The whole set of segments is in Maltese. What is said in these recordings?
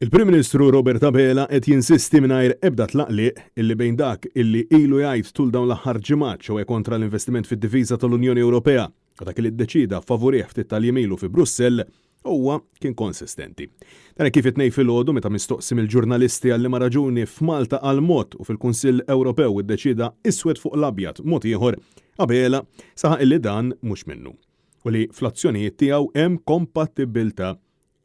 Il-Prim Ministru Robert Abela qed jinsisti mingħajr ebda tlaqliq illi bejn dak illi ilu jgħid tul dawn l-aħħar ġimgħat ċoe kontra l-investiment fid-difiża tal-Unjoni Ewropea u dak li ddeċieda favurih ftit tal-jiem ilu fi Brussell, huwa kien konsistenti. Dan hekk kif it-Tnejn filgħodu meta mistoqsi mill-ġurnalisti għal liema raġuni f'Malta qal mod u fil-Kunsill Ewropew iddeċieda iswed fuq l-abjad mod ieħor, Abela saħaq illi dan mhux minnu u li fl-azzjonijiet tiegħu hemm kompatibbiltà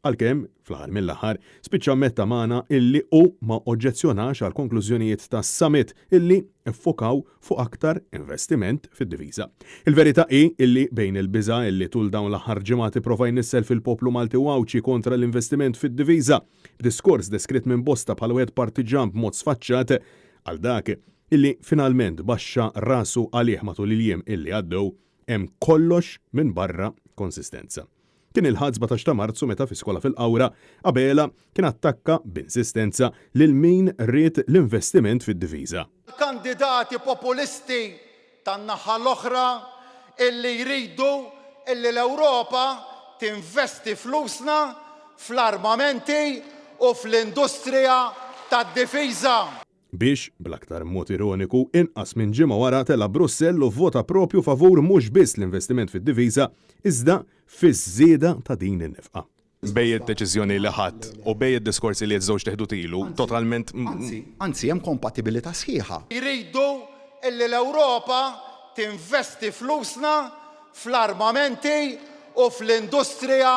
Għalkemm, fl-aħħar mill-aħħar, spiċċa ammetta magħna illi hu ma oġġezzjonax għall-konklużjonijiet tas-summit illi ffokaw fuq aktar investiment fid-difiża. Il-verità hi illi bejn il-biża' illi tul dawn l-aħħar ġimgħat ipprova jnissel fil-poplu Malti u Għawdxi kontra l-investiment fid-difiża, b'diskors deskritt minn bosta bħala wieħed partiġġan b'mod sfaċċat, għal dak illi finalment baxxa rasu għalih matul il-jiem illi għaddew, hemm kollox minbarra konsistenza. Kien il-Ħadd 17 ta' Marzu meta fi skola fil-Qawra, Abela kien attakka b'insistenza lil min ried l-investiment fid-difiża. Kandidati populisti tan-naħa l-oħra illi jridu illi l-Ewropa tinvesti flusna fl-armamenti u fl-industrija tad-difiża. Biex, bl-aktar mod ironiku, inqas minn ġimgħa wara tela' Brussell u vvota proprju favur mhux biss l-investiment fid-difiża, iżda fiż-żieda ta' din in-nefqa. Bejn id-deċiżjoni li ħadt u bejn id-diskorsi li ż-żewġt iħdud ilu, totalment. Anzi, anzi hemm kompatibilità sħiħa. Jridu illi l-Ewropa tinvesti flusna fl-armamenti u fl-industrija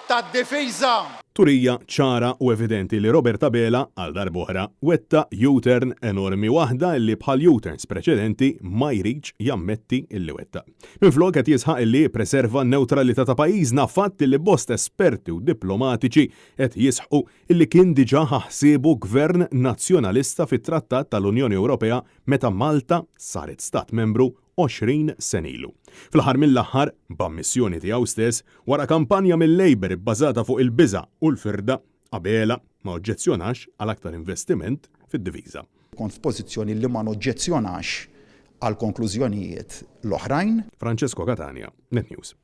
tad-difiża. Turija ċara u evidenti li Robert Abela, għal darb'oħra, wettaq U-turn enormi, waħda illi bħal U-turns preċedenti ma jridx jammetti illi wettaq. Minflok qed jisħaq illi ppreserva n-newtralità ta' pajjiżna, fatt illi bosta esperti u diplomatiċi qed jisħqu illi kien diġà ħa ħsiebu Gvern Nazzjonalista fit-Trattat tal-Unjoni Ewropea meta Malta saret stat membru 20 sena ilu. Fl-aħħar mill-aħħar, b'ammissjoni tiegħu stess, wara kampanja mil-Labour ibbażata fuq il-biża' u l-firda, Abela ma oġġezzjonax għal aktar investiment fid-difiża. Kont f'pożizzjoni li ma noġġezzjonax għall-konklużjonijiet l-oħrajn. Francesco Catania, Net News.